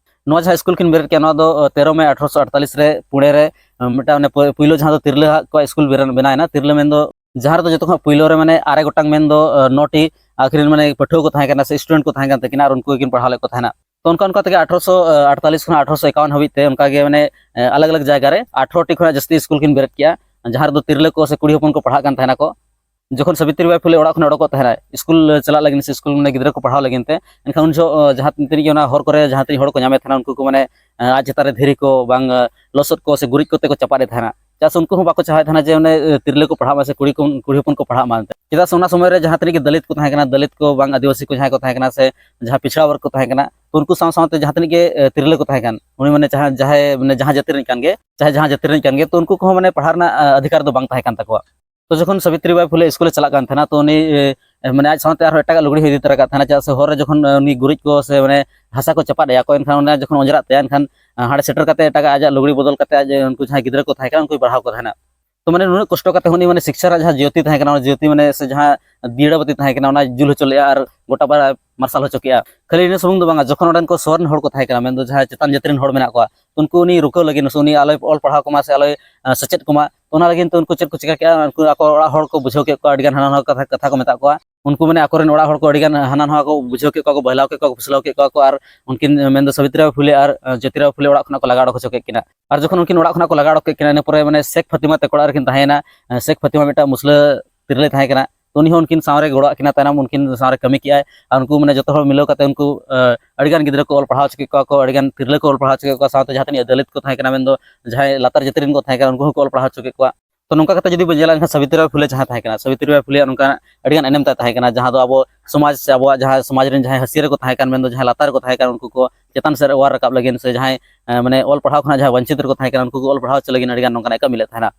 ᱱᱚᱣᱟ ᱡᱟᱦᱟᱸ ᱥᱠᱩᱞ ᱠᱤᱱ ᱵᱮᱨᱮᱫ ᱠᱮᱜᱼᱟ, ᱱᱚᱣᱟ ᱫᱚ, ᱮ, ᱛᱮᱨᱚ ᱢᱮ ᱟᱴᱷᱨᱚᱥᱚ ᱟᱴᱛᱟᱞᱤᱥ ᱨᱮ ᱯᱩᱱᱮ ᱨᱮ, ᱮ, ᱢᱤᱫᱴᱟᱝ ᱚᱱᱮ ᱯᱳ-, ᱯᱩᱭᱞᱩ ᱡᱟᱦᱟᱸ ᱫᱚ ᱛᱤᱨᱞᱟᱹ ᱟᱜ ᱠᱚᱣᱟᱜ ᱥᱠᱩᱞ ᱵᱮᱨᱮᱫ, ᱵᱮᱱᱟᱣ ᱮᱱᱟ᱾ ᱛᱤᱨᱞᱟᱹ ᱢᱮᱱᱫᱚ ᱡᱟᱦᱟᱸ ᱨᱮᱫᱚ ᱡᱚᱛᱚ ᱠᱷᱚᱱᱟᱜ ᱯᱩᱭᱞᱩ ᱨᱮ ᱢᱟᱱᱮ ᱟᱨᱮ ᱜᱚᱴᱟᱝ ᱢᱮᱱᱫᱚ, ᱮ, ᱱᱚᱴᱤ ᱟᱹᱠᱷᱨᱤᱧ ᱢᱟᱱᱮ ᱯᱟᱹᱴᱷᱩᱣᱟᱹ ᱠᱚ ᱛᱟᱦᱮᱸ ᱠᱟᱱᱟ ᱥᱮ student ᱠᱚ ᱛᱟᱦᱮᱸ ᱠᱟᱱ ᱛᱟᱹᱠᱤᱱᱟ, ᱟᱨ ᱩᱱᱠᱩ ᱜᱮᱠᱤᱱ ᱯᱟᱲᱦᱟᱣ ᱞᱮᱫ ᱠᱚ ᱛᱟᱦᱮᱱᱟ᱾ ᱛᱚ ᱚᱱᱠᱟ ᱚᱱᱠᱟ ᱛᱮᱜᱮ ᱟᱴᱷᱨᱚᱥᱚ ᱟᱴᱛᱟᱞᱤᱥ ᱠᱷᱚᱱᱟᱜ ᱟᱴᱷᱨᱚᱥᱚ ᱮᱠᱟᱣᱟᱱ ᱦᱟᱹᱵᱤᱡ ᱛᱮ ᱚᱱᱠᱟ ᱜᱮ ᱢᱟᱱᱮ ᱟᱞᱟᱜᱽ ᱟᱞᱟᱜᱽ ᱡᱟᱭᱜᱟ ᱨᱮ ᱟᱴᱷᱨᱚ ᱴᱤ ᱠᱷᱚᱱᱟᱜ ᱡᱟᱹᱥᱛᱤ ᱥᱠᱩᱞ ᱠᱤᱱ ᱵᱮᱨᱮᱫ ᱠᱮᱜᱼᱟ, ᱡᱟᱦᱟᱸ ᱨᱮᱫᱚ ᱛᱤᱨᱞᱟᱹ ᱠᱚ ᱥᱮ ᱠᱩᱲᱤ ᱦᱚᱯᱚᱱ ᱠᱚ ᱯᱟᱲᱦᱟᱜ ᱠᱟᱱ ᱛᱟᱦᱮᱱᱟ ᱠᱚ᱾ ᱡᱚᱠᱷᱚᱱ ᱥᱟᱵᱤᱛᱨᱤ ᱵᱟᱭ ᱯᱷᱩᱞᱮ ᱚᱲᱟᱜ ᱠᱷᱚᱱ ᱚᱰᱚᱠᱚᱜ ᱛᱟᱦᱮᱱᱟ ᱥᱠᱩᱞ ᱪᱟᱞᱟᱜ ᱞᱟᱹᱜᱤᱫ ᱥᱮ ᱥᱠᱩᱞ ᱢᱟᱱᱮ ᱜᱤᱫᱽᱨᱟᱹ ᱠᱚ ᱯᱟᱲᱦᱟᱣ ᱞᱟᱹᱜᱤᱫ ᱛᱮ, ᱮᱱᱠᱷᱟᱱ ᱩᱱ ᱡᱚᱦᱚᱜ ᱡᱟᱦᱟᱸ ᱛᱤᱱᱟᱹᱜ ᱜᱮ ᱚᱱᱟ ᱦᱚᱨ ᱠᱚᱨᱮ ᱡᱟᱦᱟᱸ ᱛᱤᱱᱟᱹᱜ ᱦᱚᱲ ᱠᱚ ᱧᱟᱢᱮ ᱛᱟᱦᱮᱱᱟ, ᱩᱱᱠᱩ ᱠᱚ ᱢᱟᱱᱮ ᱟᱡ ᱪᱮᱛᱟᱱ ᱨᱮ ᱫᱷᱤᱨᱤ ᱠᱚ ᱵᱟᱝ ᱞᱚᱥᱚᱫ ᱠᱚ ᱥᱮ ᱜᱩᱨᱤᱡ ᱠᱚᱛᱮ ᱠᱚ ᱪᱟᱯᱟᱫ ᱮᱫ ᱛᱟᱦᱮᱱᱟ᱾ ᱪᱮᱫᱟᱜ ᱥᱮ ᱩᱱᱠᱩ ᱦᱚᱸ ᱵᱟᱠᱚ ᱪᱟᱦᱟᱣᱮᱫ ᱛᱟᱦᱮᱱᱟ ᱡᱮ ᱚᱱᱮ ᱛᱤᱨᱞᱟᱹ ᱠᱚ ᱯᱟᱲᱦᱟᱜ ᱢᱟ ᱥᱮ ᱠᱩᱲᱤ ᱠᱚ, ᱠᱩᱲᱤ ᱦᱚᱯᱚᱱ ᱠᱚ ᱯᱟᱲᱦᱟᱜ ᱢᱟ ᱮᱱᱛᱮ᱾ ᱪᱮᱫᱟᱜ ᱥᱮ ᱚᱱᱟ ᱥᱚᱢᱚᱭ ᱨᱮ ᱡᱟᱦᱟᱸ ᱛᱤᱱᱟᱹᱜ ᱜᱮ ᱫᱚᱞᱤᱛ ᱠᱚ ᱛᱟᱦᱮᱸ ᱠᱟᱱᱟ, ᱫᱚᱞᱤᱛ ᱠᱚ ᱵᱟᱝ ᱟᱹᱫᱤᱵᱟᱹᱥᱤ ᱠᱚ ᱡᱟᱦᱟᱸᱭ ᱠᱚ ᱛᱟᱦᱮᱸ ᱠᱟᱱᱟ ᱥᱮ ᱡᱟᱦᱟᱸ ᱯᱤᱪᱷᱲᱟ ᱣᱟᱨᱜᱽ ᱠᱚ ᱛᱟᱦᱮᱸ ᱠᱟᱱᱟ, ᱛᱚ ᱩᱱᱠᱩ ᱥᱟᱶ ᱥᱟᱶᱛᱮ ᱡᱟᱦᱟᱸ ᱛᱤᱱᱟᱹᱜ ᱜᱮ ᱛᱤᱨᱞᱟᱹ ᱠᱚ ᱛᱟᱦᱮᱸ ᱠᱟᱱ, ᱩᱱᱤ ᱢᱟᱱᱮ ᱡᱟᱦᱟᱸ ᱡᱟᱦᱟᱸᱭ ᱢᱟᱱᱮ ᱡᱟᱦᱟᱸ ᱡᱟᱹᱛᱤ ᱨᱤᱱᱤᱡ ᱠᱟᱱ ᱜᱮ, ᱪᱟᱦᱮ ᱡᱟᱦᱟᱸ ᱡᱟᱹᱛᱤ ᱨᱤᱱᱤᱡ ᱠᱟᱱ ᱜᱮ, ᱛᱚ ᱩᱱᱠᱩ ᱠᱚᱦᱚᱸ ᱢᱟᱱᱮ ᱯᱟᱲᱦᱟᱣ ᱨᱮᱱᱟᱜ ᱚᱫᱷᱤᱠᱟᱨ ᱫᱚ ᱵᱟᱝ ᱛᱟᱦᱮᱸ ᱠᱟᱱ ᱛᱟᱠᱚᱣᱟ᱾ ᱛᱚ ᱡᱚᱠᱷᱚᱱ ᱥᱟᱵᱤᱛᱨᱤ ᱵᱟᱭ ᱯᱷᱩᱞᱮ ᱥᱠᱩᱞᱮ ᱪᱟᱞᱟᱜ ᱠᱟᱱ ᱛᱟᱦᱮᱱᱟ, ᱛᱚ ᱩᱱᱤ ᱢᱟᱱᱮ ᱟᱡ ᱥᱟᱶᱛᱮ ᱟᱨᱦᱚᱸ ᱮᱴᱟᱜᱟᱜ ᱞᱩᱜᱽᱲᱤ ᱦᱚᱸ ᱤᱫᱤ ᱛᱚᱨᱟ ᱠᱟᱜ ᱛᱟᱦᱮᱱᱟ᱾ ᱪᱮᱫᱟᱜ ᱥᱮ ᱦᱚᱨ ᱨᱮ ᱡᱚᱠᱷᱚᱱ ᱩᱱᱤ ᱜᱩᱨᱤᱡ ᱠᱚ ᱥᱮ ᱢᱟᱱᱮ ᱦᱟᱥᱟ ᱠᱚ ᱪᱟᱯᱟᱫ ᱮᱭᱟ ᱠᱚ, ᱮᱱᱠᱷᱟᱱ ᱚᱱᱟ ᱡᱚᱠᱷᱚᱱ ᱚᱸᱡᱽᱨᱟᱜ ᱛᱟᱭᱟ, ᱮᱱᱠᱷᱟᱱ ᱦᱟᱸᱰᱮ ᱥᱮᱴᱮᱨ ᱠᱟᱛᱮ ᱮᱴᱟᱜᱟᱜ ᱟᱡᱟᱜ ᱞᱩᱜᱽᱲᱤ ᱵᱚᱫᱚᱞ ᱠᱟᱛᱮ ᱟᱡ ᱩᱱᱠᱩ ᱡᱟᱦᱟᱸᱭ ᱜᱤᱫᱽᱨᱟᱹ ᱠᱚ ᱛᱟᱦᱮᱸ ᱠᱟᱱᱟ ᱩᱱᱠᱩᱭ ᱯᱟᱲᱦᱟᱣ ᱠᱚ ᱛᱟᱦᱮᱱᱟ᱾ ᱛᱚ ᱢᱟᱱᱮ ᱱᱩᱱᱟᱹᱜ ᱠᱚᱥᱴᱚ ᱠᱟᱛᱮ ᱦᱚᱸ ᱩᱱᱤ ᱢᱟᱱᱮ ᱥᱤᱠᱥᱟ ᱨᱮᱱᱟᱜ ᱡᱟᱦᱟᱸ ᱡᱭᱳᱛᱤ ᱛᱟᱦᱮᱸ ᱠᱟᱱᱟ, ᱚᱱᱟ ᱡᱭᱳᱛᱤ ᱢᱟᱱᱮ ᱥᱮ ᱡᱟᱦᱟᱸ ᱫᱤᱭᱟᱹᱲᱟ ᱵᱟᱹᱛᱤ ᱛᱟᱦᱮᱸ ᱠᱟᱱᱟ, ᱚᱱᱟ ᱡᱩᱞ ᱦᱚᱪᱚ ᱞᱮᱫᱼᱟ ᱟᱨ ᱜᱚᱴᱟ ᱯᱟᱲᱟ ᱢᱟᱨᱥᱟᱞ ᱦᱚᱪᱚ ᱠᱮᱫᱼᱟ᱾ ᱠᱷᱟᱹᱞᱤ ᱤᱱᱟᱹ ᱥᱩᱢᱩᱝ ᱫᱚ ᱵᱟᱝᱟ, ᱡᱚᱠᱷᱚᱱ ᱚᱸᱰᱮᱱ ᱠᱚ ᱥᱚᱨᱮᱱ ᱦᱚᱲ ᱠᱚ ᱛᱟᱦᱮᱸ ᱠᱟᱱᱟ, ᱢᱮᱱᱫᱚ ᱡᱟᱦᱟᱸᱭ ᱪᱮᱛᱟᱱ ᱡᱟᱹᱛᱤ ᱨᱮᱱ ᱦᱚᱲ ᱢᱮᱱᱟᱜ ᱠᱚᱣᱟ, ᱩᱱᱠᱩ ᱩᱱᱤ ᱨᱩᱠᱷᱟᱹᱣ ᱞᱟᱹᱜᱤᱫ ᱥᱮ ᱩᱱᱤ ᱟᱞᱚᱭ ᱚᱞ ᱯᱟᱲᱦᱟᱣ ᱠᱚᱢᱟ ᱥᱮ ᱟᱞᱚᱭ ᱥᱮᱪᱮᱫ ᱠᱚᱢᱟ, ᱚᱱᱟ ᱞᱟᱹᱜᱤᱫ ᱛᱮ ᱩᱱᱠᱩ ᱪᱮᱫ ᱠᱚ ᱪᱤᱠᱟ ᱠᱮᱫᱼᱟ, ᱩᱱᱠᱩ ᱟᱠᱚ ᱚᱲᱟᱜ ᱦᱚᱲ ᱠᱚ ᱵᱩᱡᱷᱟᱹᱣ ᱠᱮᱫ ᱠᱚᱣᱟ, ᱟᱹᱰᱤᱜᱟᱱ ᱦᱟᱱᱟ ᱱᱟᱣᱟ ᱠᱟᱛᱷᱟ, ᱠᱟᱛᱷᱟ ᱠᱚ ᱢᱮᱛᱟᱜ ᱠᱚᱣᱟ᱾ ᱩᱱᱠᱩ ᱢᱟᱱᱮ ᱟᱠᱚᱨᱮᱱ ᱚᱲᱟᱜ ᱦᱚᱲ ᱠᱚ ᱟᱹᱰᱤᱜᱟᱱ ᱦᱟᱱᱟ ᱱᱟᱣᱟ ᱠᱚ ᱵᱩᱡᱷᱟᱹᱣ ᱠᱮᱫ ᱠᱚᱣᱟ, ᱠᱚ ᱵᱚᱦᱮᱞᱟᱣ ᱠᱮᱫ ᱠᱚᱣᱟ, ᱠᱚ ᱯᱷᱩᱥᱞᱟᱹᱣ ᱠᱮᱫ ᱠᱚᱣᱟ ᱠᱚ, ᱟᱨ ᱩᱱᱠᱤᱱ ᱢᱮᱱᱫᱚ ᱥᱟᱵᱤᱛᱨᱤ ᱵᱟᱭ ᱯᱷᱩᱞᱮ ᱟᱨ ᱡᱳᱛᱤᱨᱟᱣ ᱯᱷᱩᱞᱮ ᱚᱲᱟᱜ ᱠᱷᱚᱱᱟᱜ ᱠᱚ ᱞᱟᱜᱟ ᱚᱰᱚᱠ ᱦᱚᱪᱚ ᱠᱮᱫ ᱠᱤᱱᱟ᱾ ᱟᱨ ᱡᱚᱠᱷᱚᱱ ᱩᱱᱠᱤᱱ ᱚᱲᱟᱜ ᱠᱷᱚᱱᱟᱜ ᱠᱚ ᱞᱟᱜᱟ ᱚᱰᱚᱠ ᱠᱮᱫ ᱠᱤᱱᱟ, ᱤᱱᱟᱹ ᱯᱚᱨᱮ ᱢᱟᱱᱮ ᱥᱮᱠᱷ ᱯᱷᱟᱛᱤᱢᱟ ᱛᱟᱠᱚ ᱚᱲᱟᱜ ᱨᱮᱠᱤᱱ ᱛᱟᱦᱮᱸᱭᱮᱱᱟ᱾ ᱥᱮᱠᱷ ᱯᱷᱟᱛᱤᱢᱟ ᱢᱤᱫᱴᱟᱝ ᱢᱩᱥᱞᱟᱹ ᱛᱤᱨᱞᱟᱹᱭ ᱛᱟᱦᱮᱸ ᱠᱟᱱᱟ᱾ ᱛᱚ ᱩᱱᱤ ᱦᱚᱸ ᱩᱱᱠᱤᱱ ᱥᱟᱶ ᱨᱮ ᱜᱚᱲᱚᱣᱟᱜ ᱠᱤᱱᱟ ᱛᱟᱭᱱᱚᱢ, ᱩᱱᱠᱤᱱ ᱥᱟᱶ ᱨᱮ ᱠᱟᱹᱢᱤ ᱠᱮᱜᱼᱟᱭ᱾ ᱟᱨ ᱩᱱᱠᱩ ᱢᱟᱱᱮ ᱡᱚᱛᱚ ᱦᱚᱲ ᱢᱤᱞᱟᱹᱣ ᱠᱟᱛᱮ ᱩᱱᱠᱩ, ᱟᱹᱰᱤ ᱜᱟᱱ ᱜᱤᱫᱽᱨᱟᱹ ᱠᱚ ᱚᱞ ᱯᱟᱲᱦᱟᱣ ᱦᱚᱪᱚ ᱠᱮᱫ ᱠᱚᱣᱟ ᱠᱚ, ᱟᱹᱰᱤ ᱜᱟᱱ ᱛᱤᱨᱞᱟᱹ ᱠᱚ ᱚᱞ ᱯᱟᱲᱦᱟᱣ ᱦᱚᱪᱚ ᱠᱮᱫ ᱠᱚᱣᱟ, ᱥᱟᱶᱛᱮ ᱡᱟᱦᱟᱸ ᱛᱤᱱᱟᱹᱜ ᱫᱚᱞᱤᱛ ᱠᱚ ᱛᱟᱦᱮᱸ ᱠᱟᱱᱟ, ᱢᱮᱱᱫᱚ ᱡᱟᱦᱟᱸᱭ ᱞᱟᱛᱟᱨ ᱡᱟᱹᱛᱤ ᱨᱮᱱ ᱠᱚ ᱛᱟᱦᱮᱸ ᱠᱟᱱᱟ, ᱩᱱᱠᱩ ᱦᱚᱸᱠᱚ ᱚᱞ ᱯᱟᱲᱦᱟᱣ ᱦᱚᱪᱚ ᱠᱮᱫ ᱠᱚᱣᱟ᱾ ᱛᱚ ᱱᱚᱝᱠᱟ ᱠᱟᱛᱮ ᱡᱩᱫᱤ ᱵᱚᱱ ᱧᱮᱞᱟ, ᱮᱱᱠᱷᱟᱱ ᱥᱟᱵᱤᱛᱨᱤ ᱵᱟᱭ ᱯᱷᱩᱞᱮ ᱡᱟᱦᱟᱸᱭ ᱛᱟᱦᱮᱸ ᱠᱟᱱᱟ, ᱥᱟᱵᱤᱛᱨᱤ ᱵᱟᱭ ᱯᱷᱩᱞᱮᱭᱟᱜ ᱱᱚᱝᱠᱟ ᱟᱹᱰᱤ ᱜᱟᱱ ᱮᱱᱮᱢ ᱛᱟᱭ ᱛᱟᱦᱮᱸ ᱠᱟᱱᱟ, ᱡᱟᱦᱟᱸ ᱫᱚ ᱟᱵᱚ ᱥᱚᱢᱟᱡᱽ ᱥᱮ ᱟᱵᱚᱣᱟᱜ ᱡᱟᱦᱟᱸ ᱥᱚᱢᱟᱡᱽ ᱨᱮᱱ ᱡᱟᱦᱟᱸᱭ ᱦᱟᱹᱥᱭᱟᱹ ᱨᱮᱠᱚ ᱛᱟᱦᱮᱸ ᱠᱟᱱ, ᱢᱮᱱᱫᱚ ᱡᱟᱦᱟᱸᱭ ᱞᱟᱛᱟᱨ ᱨᱮᱠᱚ ᱛᱟᱦᱮᱸ ᱠᱟᱱ, ᱩᱱᱠᱩ ᱠᱚ ᱪᱮᱛᱟᱱ ᱥᱮᱫ ᱨᱮ ᱚᱣᱟᱨ ᱨᱟᱠᱟᱵ ᱞᱟᱹᱜᱤᱫ ᱥᱮ ᱡᱟᱦᱟᱸᱭ ᱢᱟᱱᱮ ᱚᱞ ᱯᱟᱲᱦᱟᱣ ᱠᱷᱚᱱᱟᱜ ᱡᱟᱦᱟᱸᱭ ᱣᱚᱧᱪᱤᱛ ᱨᱮᱠᱚ ᱛᱟᱦᱮᱸ ᱠᱟᱱᱟ, ᱩᱱᱠᱩ ᱠᱚ ᱚᱞ ᱯᱟᱲᱦᱟᱣ ᱦᱚᱪᱚ ᱞᱟᱹᱜᱤᱫ ᱟᱹᱰᱤ ᱜᱟᱱ ᱱᱚᱝᱠᱟᱱᱟᱜ ᱠᱟᱹᱢᱤ ᱞᱮᱫ ᱛᱟᱦᱮᱱᱟ᱾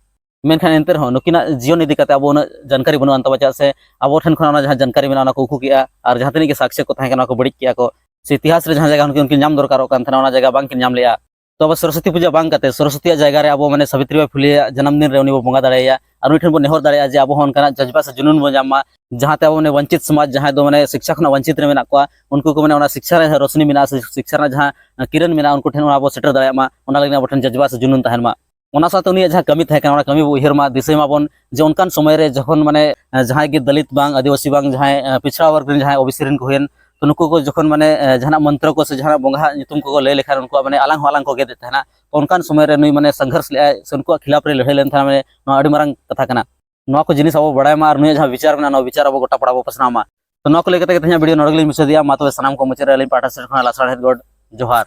ᱢᱮᱱᱠᱷᱟᱱ ᱮᱱᱛᱮ ᱨᱮᱦᱚᱸ ᱱᱩᱠᱤᱱᱟᱜ ᱡᱤᱭᱚᱱ ᱤᱫᱤ ᱠᱟᱛᱮ ᱟᱵᱚ ᱩᱱᱟᱹᱜ ᱡᱟᱱᱠᱟᱨᱤ ᱵᱟᱹᱱᱩᱜ ᱟᱱ ᱛᱟᱵᱚᱱᱟ, ᱪᱮᱫᱟᱜ ᱥᱮ ᱟᱵᱚ ᱴᱷᱮᱱ ᱠᱷᱚᱱ ᱚᱱᱟ ᱡᱟᱦᱟᱸ ᱡᱟᱱᱠᱟᱨᱤ ᱢᱮᱱᱟᱜᱼᱟ, ᱚᱱᱟ ᱠᱚ ᱩᱠᱩ ᱠᱮᱜᱼᱟ᱾ ᱟᱨ ᱡᱟᱦᱟᱸ ᱛᱤᱱᱟᱹᱜ ᱜᱮ ᱥᱟᱠᱥᱭᱚ ᱠᱚ ᱛᱟᱦᱮᱸ ᱠᱟᱱᱟ, ᱚᱱᱟ ᱠᱚ ᱵᱟᱹᱲᱤᱡ ᱠᱮᱜᱼᱟ ᱠᱚ᱾ ᱥᱮ ᱤᱛᱤᱦᱟᱥ ᱨᱮ ᱡᱟᱦᱟᱸ ᱡᱟᱭᱜᱟ ᱩᱱᱠᱤᱱ ᱧᱟᱢ ᱫᱚᱨᱠᱟᱨᱚᱜ ᱠᱟᱱ ᱛᱟᱦᱮᱱᱟ, ᱚᱱᱟ ᱡᱟᱭᱜᱟ ᱵᱟᱝᱠᱤᱱ ᱧᱟᱢ ᱞᱮᱜᱼᱟ᱾ ᱛᱚ ᱟᱵᱚ ᱥᱚᱨᱚᱥᱚᱛᱤ ᱯᱩᱡᱟᱹ ᱵᱟᱝ ᱠᱟᱛᱮ, ᱥᱚᱨᱚᱥᱚᱛᱤᱭᱟᱜ ᱡᱟᱭᱜᱟ ᱨᱮ ᱟᱵᱚ ᱢᱟᱱᱮ ᱥᱟᱵᱤᱛᱨᱤ ᱵᱟᱭ ᱯᱷᱩᱞᱮᱭᱟᱜ ᱡᱟᱱᱟᱢ ᱫᱤᱱ ᱨᱮ ᱩᱱᱤ ᱵᱚ ᱵᱚᱸᱜᱟ ᱫᱟᱲᱮᱭᱟᱭᱟ᱾ ᱟᱨ ᱩᱱᱤ ᱴᱷᱮᱱ ᱵᱚ ᱱᱮᱦᱚᱨ ᱫᱟᱲᱮᱭᱟᱜᱼᱟ ᱡᱮ ᱟᱵᱚ ᱦᱚᱸ ᱚᱱᱠᱟᱱᱟᱜ ᱡᱟᱡᱽᱵᱟ ᱥᱮ ᱡᱩᱱᱩᱱ ᱵᱚ ᱧᱟᱢ ᱢᱟ, ᱡᱟᱦᱟᱸᱛᱮ ᱟᱵᱚ ᱢᱟᱱᱮ ᱣᱚᱧᱪᱤᱛ ᱥᱚᱢᱟᱡᱽ, ᱡᱟᱦᱟᱸᱭ ᱫᱚ ᱢᱟᱱᱮ ᱥᱤᱠᱥᱟ ᱠᱷᱚᱱᱟᱜ ᱣᱚᱧᱪᱤᱛ ᱨᱮ ᱢᱮᱱᱟᱜ ᱠᱚᱣᱟ, ᱩᱱᱠᱩ ᱠᱚ ᱢᱟᱱᱮ ᱚᱱᱟ ᱥᱤᱠᱥᱟ ᱨᱮ ᱨᱳᱥᱱᱤ ᱢᱮᱱᱟᱜᱼᱟ ᱥᱮ ᱥᱤᱠᱥᱟ ᱨᱮᱱᱟᱜ ᱡᱟᱦᱟᱸ ᱠᱤᱨᱟᱹᱱ ᱢᱮᱱᱟᱜᱼᱟ, ᱩᱱᱠᱩ ᱴᱷᱮᱱ ᱚᱱᱟ ᱟᱵᱚ ᱥᱮᱴᱮᱨ ᱫᱟᱲᱮᱭᱟᱜ ᱢᱟ, ᱚᱱᱟ ᱞᱟᱹᱜᱤᱫ ᱟᱵᱚ ᱴᱷᱮᱱ ᱡᱟᱡᱽᱵᱟ ᱥᱮ ᱡᱩᱱᱩᱱ ᱛᱟᱦᱮᱱ ᱢᱟ᱾ ᱚᱱᱟ ᱥᱟᱶᱛᱮ ᱩᱱᱤᱭᱟᱜ ᱡᱟᱦᱟᱸ ᱠᱟᱹᱢᱤ ᱛᱟᱦᱮᱸ ᱠᱟᱱᱟ, ᱚᱱᱟ ᱠᱟᱹᱢᱤ ᱵᱚ ᱩᱭᱦᱟᱹᱨ ᱢᱟ, ᱫᱤᱥᱟᱹᱭ ᱢᱟᱵᱚᱱ ᱡᱮ ᱚᱱᱠᱟᱱ ᱥᱚᱢᱚᱭ ᱨᱮ ᱡᱚᱠᱷᱚᱱ ᱢᱟᱱᱮ, ᱮ, ᱡᱟᱦᱟᱸᱭ ᱜᱮ ᱫᱚᱞᱤᱛ ᱵᱟᱝ, ᱟᱹᱫᱤᱵᱟᱹᱥᱤ ᱵᱟᱝ, ᱡᱟᱦᱟᱸᱭ, ᱮ, ᱯᱤᱪᱷᱲᱟ ᱣᱟᱨᱜᱽ ᱨᱮᱱ ᱡᱟᱦᱟᱸᱭ ᱳᱵᱤᱥᱤ ᱨᱮᱱ ᱠᱚ ᱦᱩᱭᱮᱱ, ᱛᱚ ᱱᱩᱠᱩ ᱠᱚ ᱡᱚᱠᱷᱚᱱ ᱢᱟᱱᱮ ᱡᱟᱦᱟᱱᱟᱜ ᱢᱚᱱᱛᱨᱚ ᱠᱚ ᱥᱮ ᱡᱟᱦᱟᱱᱟᱜ ᱵᱚᱸᱜᱟᱣᱟᱜ ᱧᱩᱛᱩᱢ ᱠᱚᱠᱚ ᱞᱟᱹᱭ ᱞᱮᱠᱷᱟᱱ ᱩᱱᱠᱩᱣᱟᱜ ᱢᱟᱱᱮ ᱟᱞᱟᱝ ᱦᱚᱸ ᱟᱞᱟᱝ ᱠᱚ ᱜᱮᱫᱮᱫ ᱛᱟᱦᱮᱱᱟ᱾ ᱛᱚ ᱚᱱᱠᱟᱱ ᱥᱚᱢᱚᱭ ᱨᱮ ᱱᱩᱭ ᱢᱟᱱᱮ ᱥᱚᱝᱜᱷᱚᱨᱥ ᱞᱮᱫᱟᱭ ᱥᱮ ᱩᱱᱠᱩᱣᱟᱜ ᱠᱷᱤᱞᱟᱯ ᱨᱮ ᱞᱟᱹᱲᱦᱟᱹᱭ ᱞᱮᱱ ᱛᱟᱦᱮᱱᱟ, ᱢᱟᱱᱮ ᱱᱚᱣᱟ ᱟᱹᱰᱤ ᱢᱟᱨᱟᱝ ᱠᱟᱛᱷᱟ ᱠᱟᱱᱟ᱾ ᱱᱚᱣᱟ ᱠᱚ ᱡᱤᱱᱤᱥ ᱟᱵᱚ ᱵᱟᱲᱟᱭ ᱢᱟ ᱟᱨ ᱱᱩᱭᱟᱜ ᱡᱟᱦᱟᱸ ᱵᱤᱪᱟᱨ ᱢᱮᱱᱟᱜᱼᱟ, ᱱᱚᱣᱟ ᱵᱤᱪᱟᱨ ᱟᱵᱚ ᱜᱚᱴᱟ ᱯᱟᱲᱟ ᱵᱚ ᱯᱟᱥᱱᱟᱣ ᱢᱟ᱾ ᱛᱚ ᱱᱚᱣᱟ ᱠᱚ ᱞᱟᱹᱭ ᱠᱟᱛᱮ ᱜᱮ ᱛᱮᱦᱮᱧᱟᱜ ᱵᱷᱤᱰᱤᱭᱳ ᱱᱚᱰᱮ ᱜᱮᱞᱤᱧ ᱢᱩᱪᱟᱹᱫᱮᱜᱼᱟ᱾ ᱢᱟ ᱛᱚᱵᱮ ᱥᱟᱱᱟᱢ ᱠᱚ ᱢᱩᱪᱟᱹᱫ ᱨᱮ ᱟᱹᱞᱤᱧ ᱯᱟᱦᱴᱟ ᱥᱮᱫ ᱠᱷᱚᱱ ᱞᱟᱥᱟᱲᱦᱮᱫ ᱜᱚᱰ ᱡᱚᱦᱟᱨ᱾